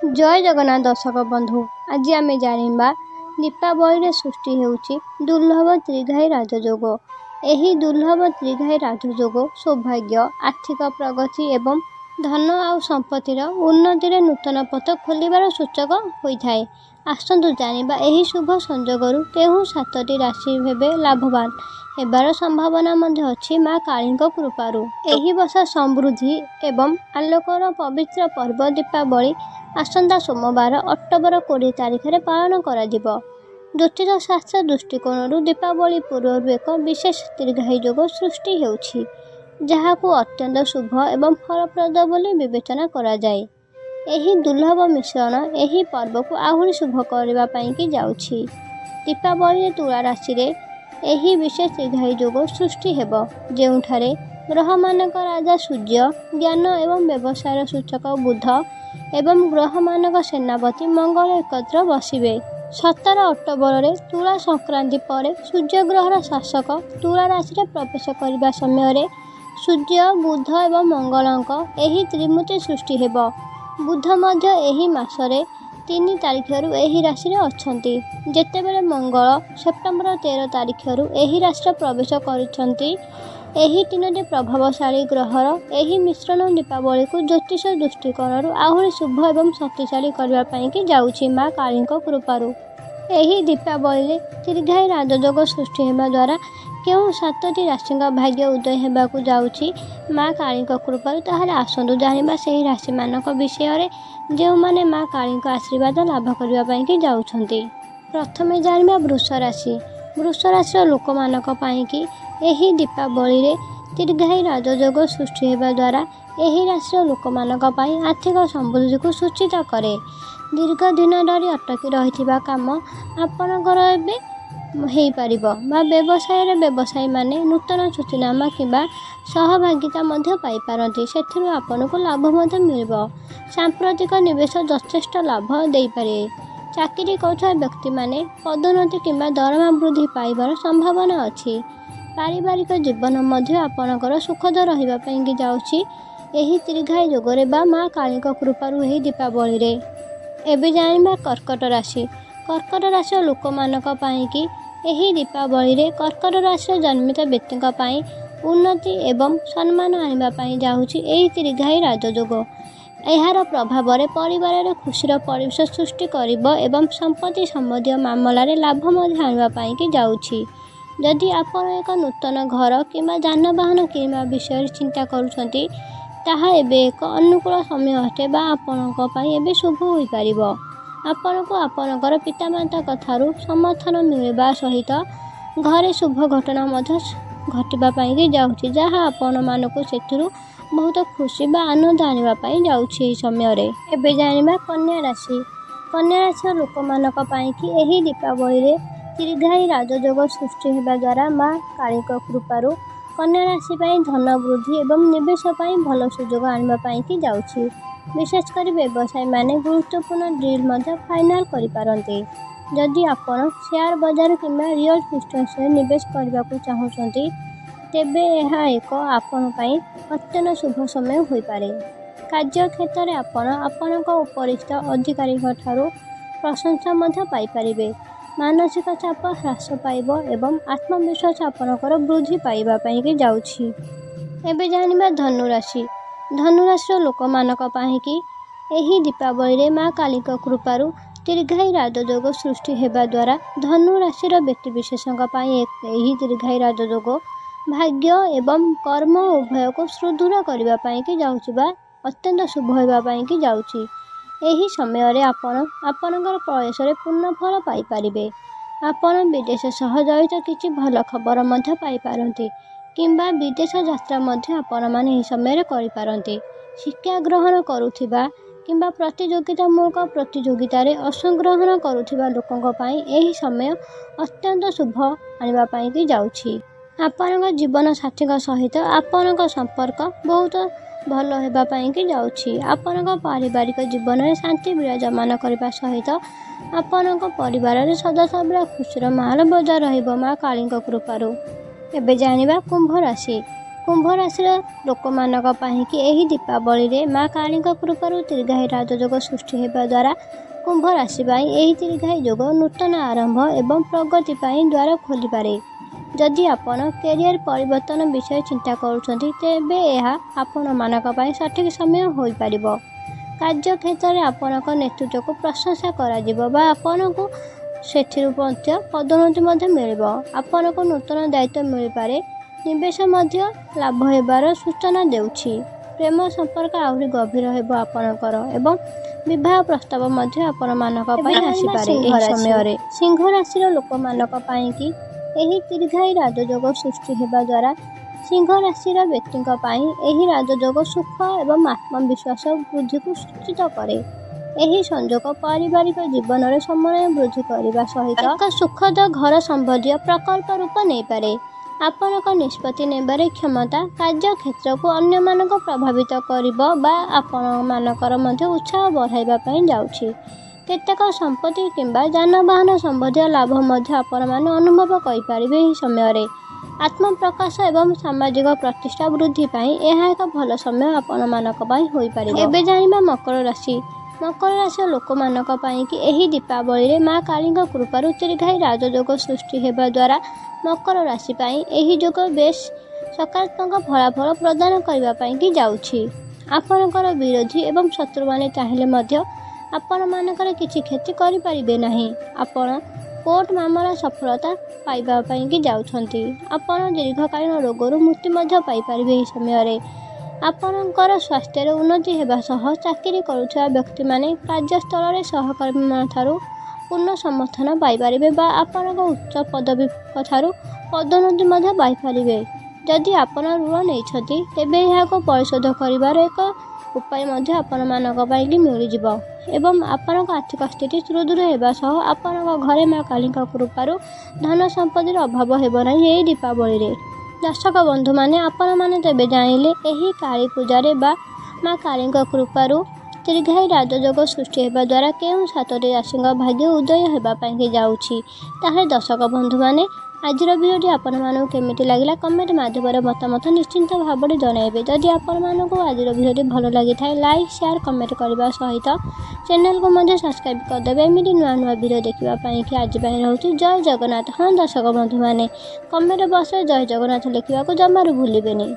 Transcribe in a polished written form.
ଜୟ ଜଗନ୍ନାଥ ଦର୍ଶକ ବନ୍ଧୁ, ଆଜି ଆମେ ଜାଣିବା ଦୀପାବଳିରେ ସୃଷ୍ଟି ହେଉଛି ଦୁର୍ଲଭ ତ୍ରିଘାଇ ରାଜଯୋଗ। ଏହି ଦୁର୍ଲଭ ତ୍ରିଘାଇ ରାଜଯୋଗ ସୌଭାଗ୍ୟ, ଆର୍ଥିକ ପ୍ରଗତି ଏବଂ ଧନ ଆଉ ସମ୍ପତ୍ତିର ଉନ୍ନତିରେ ନୂତନ ପଥ ଖୋଲିବାର ସୂଚକ ହୋଇଥାଏ। ଆସନ୍ତୁ ଜାଣିବା ଏହି ଶୁଭ ସଂଯୋଗରୁ କେଉଁ ସାତଟି ରାଶି ହେବେ ଲାଭବାନ ହେବାର ସମ୍ଭାବନା ମଧ୍ୟ ଅଛି ମା କାଳୀଙ୍କ କୃପାରୁ। ଏହି ବର୍ଷ ସମୃଦ୍ଧି ଏବଂ ଆଲୋକର ପବିତ୍ର ପର୍ବ ଦୀପାବଳି ଆସନ୍ତା ସୋମବାର, ଅକ୍ଟୋବର 20 ତାରିଖରେ ପାଳନ କରାଯିବ। ଜ୍ୟୋତିଷ ଶାସ୍ତ୍ର ଦୃଷ୍ଟିକୋଣରୁ ଦୀପାବଳି ପୂର୍ବରୁ ଏକ ବିଶେଷ ଦୀର୍ଘାୟୁ ଯୋଗ ସୃଷ୍ଟି ହେଉଛି, ଯାହାକୁ ଅତ୍ୟନ୍ତ ଶୁଭ ଏବଂ ଫଳପ୍ରଦ ବୋଲି ବିବେଚନା କରାଯାଏ। ଏହି ଦୁର୍ଲଭ ମିଶ୍ରଣ ଏହି ପର୍ବକୁ ଆହୁରି ଶୁଭ କରିବା ପାଇଁକି ଯାଉଛି। ଦୀପାବଳିରେ ତୁଳା ରାଶିରେ ଏହି ବିଶେଷ ଦୀର୍ଘାୟୁ ଯୋଗ ସୃଷ୍ଟି ହେବ, ଯେଉଁଠାରେ ଗ୍ରହମାନଙ୍କ ରାଜା ସୂର୍ଯ୍ୟ, ଜ୍ଞାନ ଏବଂ ବ୍ୟବସାୟର ସୂଚକ ବୁଧ ଏବଂ ଗ୍ରହମାନଙ୍କ ସେନାପତି ମଙ୍ଗଳ ଏକତ୍ର ବସିବେ। 17 ଅକ୍ଟୋବରରେ ତୁଳା ସଂକ୍ରାନ୍ତି ପରେ ସୂର୍ଯ୍ୟଗ୍ରହର ଶାସକ ତୁଳା ରାଶିରେ ପ୍ରବେଶ କରିବା ସମୟରେ ସୂର୍ଯ୍ୟ, ବୁଧ ଏବଂ ମଙ୍ଗଳଙ୍କ ଏହି ତ୍ରିମୂର୍ତ୍ତି ସୃଷ୍ଟି ହେବ। ବୁଧ ମଧ୍ୟ ଏହି ମାସରେ 3 ତାରିଖରୁ ଏହି ରାଶିରେ ଅଛନ୍ତି, ଯେତେବେଳେ ମଙ୍ଗଳ ସେପ୍ଟେମ୍ବର 13 ତାରିଖରୁ ଏହି ରାଶିରେ ପ୍ରବେଶ କରିଛନ୍ତି। ଏହି ତିନୋଟି ପ୍ରଭାବଶାଳୀ ଗ୍ରହର ଏହି ମିଶ୍ରଣ ଦୀପାବଳିକୁ ଜ୍ୟୋତିଷ ଦୃଷ୍ଟିକୋଣରୁ ଆହୁରି ଶୁଭ ଏବଂ ଶକ୍ତିଶାଳୀ କରିବା ପାଇଁକି ଯାଉଛି ମା କାଳୀଙ୍କ କୃପାରୁ। ଏହି ଦୀପାବଳିରେ ଦୀର୍ଘାୟୁ ରାଜଯୋଗ ସୃଷ୍ଟି ହେବା ଦ୍ୱାରା କେଉଁ ସାତଟି ରାଶିଙ୍କ ଭାଗ୍ୟ ଉଦୟ ହେବାକୁ ଯାଉଛି ମା କାଳୀଙ୍କ କୃପାରୁ, ତାହେଲେ ଆସନ୍ତୁ ଜାଣିବା ସେହି ରାଶିମାନଙ୍କ ବିଷୟରେ, ଯେଉଁମାନେ ମା କାଳୀଙ୍କ ଆଶୀର୍ବାଦ ଲାଭ କରିବା ପାଇଁକି ଯାଉଛନ୍ତି। ପ୍ରଥମେ ଜାଣିବା ବୃଷ ରାଶି। ବୃଷ ରାଶିର ଲୋକମାନଙ୍କ ପାଇଁକି ଏହି ଦୀପାବଳିରେ ଦୀର୍ଘାୟୁ ରାଜଯୋଗ ସୃଷ୍ଟି ହେବା ଦ୍ୱାରା ଏହି ରାଶିର ଲୋକମାନଙ୍କ ପାଇଁ ଆର୍ଥିକ ସମୃଦ୍ଧିକୁ ସୂଚିତ କରେ। ଦୀର୍ଘ ଦିନ ଧରି ଅଟକି ରହିଥିବା କାମ ଆପଣଙ୍କର ଏବେ ହେଇପାରିବ ବା ବ୍ୟବସାୟରେ ବ୍ୟବସାୟୀମାନେ ନୂତନ ଚୁକ୍ତିନାମା କିମ୍ବା ସହଭାଗିତା ମଧ୍ୟ ପାଇପାରନ୍ତି। ସେଥିରୁ ଆପଣଙ୍କୁ ଲାଭ ମଧ୍ୟ ମିଳିବ। ସାମ୍ପ୍ରତିକ ନିବେଶ ଯଥେଷ୍ଟ ଲାଭ ଦେଇପାରେ। ଚାକିରି କରୁଥିବା ବ୍ୟକ୍ତିମାନେ ପଦୋନ୍ନତି କିମ୍ବା ଦରମା ବୃଦ୍ଧି ପାଇବାର ସମ୍ଭାବନା ଅଛି। ପାରିବାରିକ ଜୀବନ ମଧ୍ୟ ଆପଣଙ୍କର ସୁଖଦ ରହିବା ପାଇଁକି ଯାଉଛି ଏହି ଦୀର୍ଘାୟୁ ଯୋଗରେ ବା ମା କାଳୀଙ୍କ କୃପାରୁ ଏହି ଦୀପାବଳିରେ। ଏବେ ଜାଣିବା କର୍କଟ ରାଶି। କର୍କଟ ରାଶିର ଲୋକମାନଙ୍କ ପାଇଁକି ଏହି ଦୀପାବଳିରେ କର୍କଟ ରାଶିର ଜନ୍ମିତ ବ୍ୟକ୍ତିଙ୍କ ପାଇଁ ଉନ୍ନତି ଏବଂ ସମ୍ମାନ ଆଣିବା ପାଇଁ ଯାଉଛି ଏହି ଦୀର୍ଘାୟୁ ରାଜଯୋଗ। ଏହାର ପ୍ରଭାବରେ ପରିବାରରେ ଖୁସିର ପରିବେଶ ସୃଷ୍ଟି କରିବ ଏବଂ ସମ୍ପତ୍ତି ସମ୍ବନ୍ଧୀୟ ମାମଲାରେ ଲାଭ ମଧ୍ୟ ଆଣିବା ପାଇଁକି ଯାଉଛି। ଯଦି ଆପଣ ଏକ ନୂତନ ଘର କିମ୍ବା ଯାନବାହନ କିଣିବା ବିଷୟରେ ଚିନ୍ତା କରୁଛନ୍ତି, ତାହା ଏବେ ଏକ ଅନୁକୂଳ ସମୟ ଅଟେ ବା ଆପଣଙ୍କ ପାଇଁ ଏବେ ଶୁଭ ହୋଇପାରିବ। ଆପଣଙ୍କୁ ଆପଣଙ୍କର ପିତାମାତାଙ୍କ ଠାରୁ ସମର୍ଥନ ମିଳିବା ସହିତ ଘରେ ଶୁଭ ଘଟଣା ମଧ୍ୟ ଘଟିବା ପାଇଁକି ଯାଉଛି, ଯାହା ଆପଣମାନଙ୍କୁ ସେଥିରୁ ବହୁତ ଖୁସି ବା ଆନନ୍ଦ ଆଣିବା ପାଇଁ ଯାଉଛି ଏହି ସମୟରେ। ଏବେ ଜାଣିବା କନ୍ୟା ରାଶି। କନ୍ୟା ରାଶିର ଲୋକମାନଙ୍କ ପାଇଁକି ଏହି ଦୀପାବଳିରେ ଦୀର୍ଘାୟୁ ରାଜଯୋଗ ସୃଷ୍ଟି ହେବା ଦ୍ୱାରା ମା କାଳୀଙ୍କ କୃପାରୁ କନ୍ୟା ରାଶି ପାଇଁ ଧନ ବୃଦ୍ଧି ଏବଂ ନିବେଶ ପାଇଁ ଭଲ ସୁଯୋଗ ଆଣିବା ପାଇଁକି ଯାଉଛି। ବିଶେଷ କରି ବ୍ୟବସାୟୀମାନେ ଗୁରୁତ୍ୱପୂର୍ଣ୍ଣ ଡିଲ୍ ମଧ୍ୟ ଫାଇନାଲ୍ କରିପାରନ୍ତି। ଯଦି ଆପଣ ସେୟାର ବଜାର କିମ୍ବା ରିଅଲ୍ ଇଷ୍ଟେଟ୍ରେ ନିବେଶ କରିବାକୁ ଚାହୁଁଛନ୍ତି, ତେବେ ଏହା ଏକ ଆପଣ ପାଇଁ ଅତ୍ୟନ୍ତ ଶୁଭ ସମୟ ହୋଇପାରେ। କାର୍ଯ୍ୟକ୍ଷେତ୍ରରେ ଆପଣ ଆପଣଙ୍କ ଉପରିସ୍ଥ ଅଧିକାରୀଙ୍କ ଠାରୁ ପ୍ରଶଂସା ମଧ୍ୟ ପାଇପାରିବେ। ମାନସିକ ଚାପ ହ୍ରାସ ପାଇବ ଏବଂ ଆତ୍ମବିଶ୍ୱାସ ଆପଣଙ୍କର ବୃଦ୍ଧି ପାଇବା ପାଇଁକି ଯାଉଛି। ଏବେ ଜାଣିବା ଧନୁରାଶି। ଧନୁରାଶିର ଲୋକମାନଙ୍କ ପାଇଁକି ଏହି ଦୀପାବଳିରେ ମା କାଳୀଙ୍କ କୃପାରୁ ଦୀର୍ଘାୟୁ ରାଜଯୋଗ ସୃଷ୍ଟି ହେବା ଦ୍ୱାରା ଧନୁ ରାଶିର ବ୍ୟକ୍ତିବିଶେଷଙ୍କ ପାଇଁ ଏହି ଦୀର୍ଘାୟୁ ରାଜଯୋଗ ଭାଗ୍ୟ ଏବଂ କର୍ମ ଉଭୟକୁ ସୁଦୃଢ଼ କରିବା ପାଇଁକି ଯାଉଛି ବା ଅତ୍ୟନ୍ତ ଶୁଭ ହେବା ପାଇଁକି ଯାଉଛି। ଏହି ସମୟରେ ଆପଣ ଆପଣଙ୍କର ପ୍ରୟାସରେ ପୂର୍ଣ୍ଣ ଫଳ ପାଇପାରିବେ। ଆପଣ ବିଦେଶ ସହ ଜଡ଼ିତ କିଛି ଭଲ ଖବର ମଧ୍ୟ ପାଇପାରନ୍ତି କିମ୍ବା ବିଦେଶ ଯାତ୍ରା ମଧ୍ୟ ଆପଣମାନେ ଏହି ସମୟରେ କରିପାରନ୍ତି। ଶିକ୍ଷା ଗ୍ରହଣ କରୁଥିବା କିମ୍ବା ପ୍ରତିଯୋଗିତାମୂଳକ ପ୍ରତିଯୋଗିତାରେ ଅଂଶଗ୍ରହଣ କରୁଥିବା ଲୋକଙ୍କ ପାଇଁ ଏହି ସମୟ ଅତ୍ୟନ୍ତ ଶୁଭ ଆଣିବା ପାଇଁକି ଯାଉଛି। ଆପଣଙ୍କ ଜୀବନସାଥୀଙ୍କ ସହିତ ଆପଣଙ୍କ ସମ୍ପର୍କ ବହୁତ ଭଲ ହେବା ପାଇଁକି ଯାଉଛି। ଆପଣଙ୍କ ପାରିବାରିକ ଜୀବନରେ ଶାନ୍ତି ବିରାଜମାନ କରିବା ସହିତ ଆପଣଙ୍କ ପରିବାରରେ ସଦାସର୍ବଦା ଖୁସିର ମାହୋଲ ବଜାୟ ରହିବ ମା କାଳୀଙ୍କ କୃପାରୁ। ଏବେ ଜାଣିବା କୁମ୍ଭ ରାଶି। କୁମ୍ଭ ରାଶିର ଲୋକମାନଙ୍କ ପାଇଁକି ଏହି ଦୀପାବଳିରେ ମା କାଳୀଙ୍କ କୃପାରୁ ତ୍ରିଘାଇ ରାଜଯୋଗ ସୃଷ୍ଟି ହେବା ଦ୍ୱାରା କୁମ୍ଭ ରାଶି ପାଇଁ ଏହି ତ୍ରିଘାଇ ଯୋଗ ନୂତନ ଆରମ୍ଭ ଏବଂ ପ୍ରଗତି ପାଇଁ ଦ୍ୱାର ଖୋଲିପାରେ। ଯଦି ଆପଣ କ୍ୟାରିୟର ପରିବର୍ତ୍ତନ ବିଷୟ ଚିନ୍ତା କରୁଛନ୍ତି, ତେବେ ଏହା ଆପଣମାନଙ୍କ ପାଇଁ ସଠିକ୍ ସମୟ ହୋଇପାରିବ। କାର୍ଯ୍ୟକ୍ଷେତ୍ରରେ ଆପଣଙ୍କ ନେତୃତ୍ୱକୁ ପ୍ରଶଂସା କରାଯିବ ବା ଆପଣଙ୍କୁ ସେଥିରୁ ମଧ୍ୟ ପଦୋନ୍ନତି ମଧ୍ୟ ମିଳିବ। ଆପଣଙ୍କୁ ନୂତନ ଦାୟିତ୍ୱ ମିଳିପାରେ। ନିବେଶ ମଧ୍ୟ ଲାଭ ହେବାର ସୂଚନା ଦେଉଛି। ପ୍ରେମ ସମ୍ପର୍କ ଆହୁରି ଗଭୀର ହେବ ଆପଣଙ୍କର ଏବଂ ବିବାହ ପ୍ରସ୍ତାବ ମଧ୍ୟ ଆପଣମାନଙ୍କ ପାଇଁ ଆସିପାରେ ଏହି ସମୟରେ। ସିଂହ ରାଶିର ଲୋକମାନଙ୍କ ପାଇଁକି ଏହି ତ୍ରିଘାଇ ରାଜଯୋଗ ସୃଷ୍ଟି ହେବା ଦ୍ୱାରା ସିଂହ ରାଶିର ବ୍ୟକ୍ତିଙ୍କ ପାଇଁ ଏହି ରାଜଯୋଗ ସୁଖ ଏବଂ ଆତ୍ମବିଶ୍ୱାସ ବୃଦ୍ଧିକୁ ସୂଚିତ କରେ। ଏହି ସଂଯୋଗ ପାରିବାରିକ ଜୀବନରେ ସମନ୍ୱୟ ବୃଦ୍ଧି କରିବା ସହିତ ଏକ ସୁଖଦ ଘର ସମ୍ବନ୍ଧୀୟ ପ୍ରକଳ୍ପ ରୂପ ନେଇପାରେ। ଆପଣଙ୍କ ନିଷ୍ପତ୍ତି ନେବାରେ କ୍ଷମତା କାର୍ଯ୍ୟକ୍ଷେତ୍ରକୁ ଅନ୍ୟମାନଙ୍କୁ ପ୍ରଭାବିତ କରିବ ବା ଆପଣମାନଙ୍କର ମଧ୍ୟ ଉତ୍ସାହ ବଢ଼ାଇବା ପାଇଁ ଯାଉଛି। କେତେକ ସମ୍ପତ୍ତି କିମ୍ବା ଯାନବାହନ ସମ୍ବନ୍ଧୀୟ ଲାଭ ମଧ୍ୟ ଆପଣମାନେ ଅନୁଭବ କରିପାରିବେ ଏହି ସମୟରେ। ଆତ୍ମପ୍ରକାଶ ଏବଂ ସାମାଜିକ ପ୍ରତିଷ୍ଠା ବୃଦ୍ଧି ପାଇଁ ଏହା ଏକ ଭଲ ସମୟ ଆପଣମାନଙ୍କ ପାଇଁ ହୋଇପାରିବ। ଏବେ ଜାଣିବା ମକର ରାଶି। ମକର ରାଶିର ଲୋକମାନଙ୍କ ପାଇଁକି ଏହି ଦୀପାବଳିରେ ମା କାଳୀଙ୍କ କୃପାରୁ ତ୍ରିଘାଇ ରାଜଯୋଗ ସୃଷ୍ଟି ହେବା ଦ୍ୱାରା ମକର ରାଶି ପାଇଁ ଏହି ଯୋଗ ବେଶ ସକାରାତ୍ମକ ଫଳାଫଳ ପ୍ରଦାନ କରିବା ପାଇଁକି ଯାଉଛି। ଆପଣଙ୍କର ବିରୋଧୀ ଏବଂ ଶତ୍ରୁମାନେ ଚାହିଁଲେ ମଧ୍ୟ ଆପଣମାନଙ୍କର କିଛି କ୍ଷତି କରିପାରିବେ ନାହିଁ। ଆପଣ କୋର୍ଟ ମାମଲା ସଫଳତା ପାଇବା ପାଇଁକି ଯାଉଛନ୍ତି। ଆପଣ ଦୀର୍ଘକାଳୀନ ରୋଗରୁ ମୁକ୍ତି ମଧ୍ୟ ପାଇପାରିବେ ଏହି ସମୟରେ। ଆପଣଙ୍କର ସ୍ୱାସ୍ଥ୍ୟରେ ଉନ୍ନତି ହେବା ସହ ଚାକିରି କରୁଥିବା ବ୍ୟକ୍ତିମାନେ କାର୍ଯ୍ୟସ୍ଥଳରେ ସହକର୍ମୀମାନଙ୍କଠାରୁ ପୂର୍ଣ୍ଣ ସମର୍ଥନ ପାଇପାରିବେ ବା ଆପଣଙ୍କ ଉଚ୍ଚ ପଦବୀଙ୍କଠାରୁ ପଦୋନ୍ନତି ମଧ୍ୟ ପାଇପାରିବେ। ଯଦି ଆପଣ ଋଣ ନେଇଛନ୍ତି, ତେବେ ଏହାକୁ ପରିଶୋଧ କରିବାର ଏକ ଉପାୟ ମଧ୍ୟ ଆପଣମାନଙ୍କ ପାଇଁକି ମିଳିଯିବ ଏବଂ ଆପଣଙ୍କ ଆର୍ଥିକ ସ୍ଥିତି ସୁଦୃଢ଼ ହେବା ସହ ଆପଣଙ୍କ ଘରେ ମା କାଳୀଙ୍କ କୃପାରୁ ଧନ ସମ୍ପତ୍ତିର ଅଭାବ ହେବ ନାହିଁ ଏହି ଦୀପାବଳିରେ। ଦର୍ଶକ ବନ୍ଧୁମାନେ, ଆପଣମାନେ ତେବେ ଜାଣିଲେ ଏହି କାଳୀ ପୂଜାରେ ବା ମା କାଳୀଙ୍କ କୃପାରୁ ତ୍ରିଘାଇ ରାଜଯୋଗ ସୃଷ୍ଟି ହେବା ଦ୍ୱାରା କେଉଁ ସାତଟି ରାଶିଙ୍କ ଭାଗ୍ୟ ଉଦୟ ହେବା ପାଇଁକି ଯାଉଛି। ତାହେଲେ ଦର୍ଶକ ବନ୍ଧୁମାନେ, ଆଜିର ଭିଡ଼ିଓଟି ଆପଣମାନଙ୍କୁ କେମିତି ଲାଗିଲା, କମେଣ୍ଟ ମାଧ୍ୟମରେ ମତାମତ ନିଶ୍ଚିନ୍ତ ଭାବରେ ଜଣାଇବେ। ଯଦି ଆପଣମାନଙ୍କୁ ଆଜିର ଭିଡ଼ିଓଟି ଭଲ ଲାଗିଥାଏ, ଲାଇକ୍, ସେୟାର, କମେଣ୍ଟ କରିବା ସହିତ ଚ୍ୟାନେଲକୁ ମଧ୍ୟ ସବସ୍କ୍ରାଇବ୍ କରିଦେବେ ଏମିତି ନୂଆ ନୂଆ ଭିଡ଼ିଓ ଦେଖିବା ପାଇଁକି। ଆଜି ପାଇଁ ରହୁଛି, ଜୟ ଜଗନ୍ନାଥ। ହଁ ଦର୍ଶକ ବନ୍ଧୁମାନେ, କମେଣ୍ଟ ବକ୍ସରେ ଜୟ ଜଗନ୍ନାଥ ଲେଖିବାକୁ ଜମାରୁ ଭୁଲିବେନି।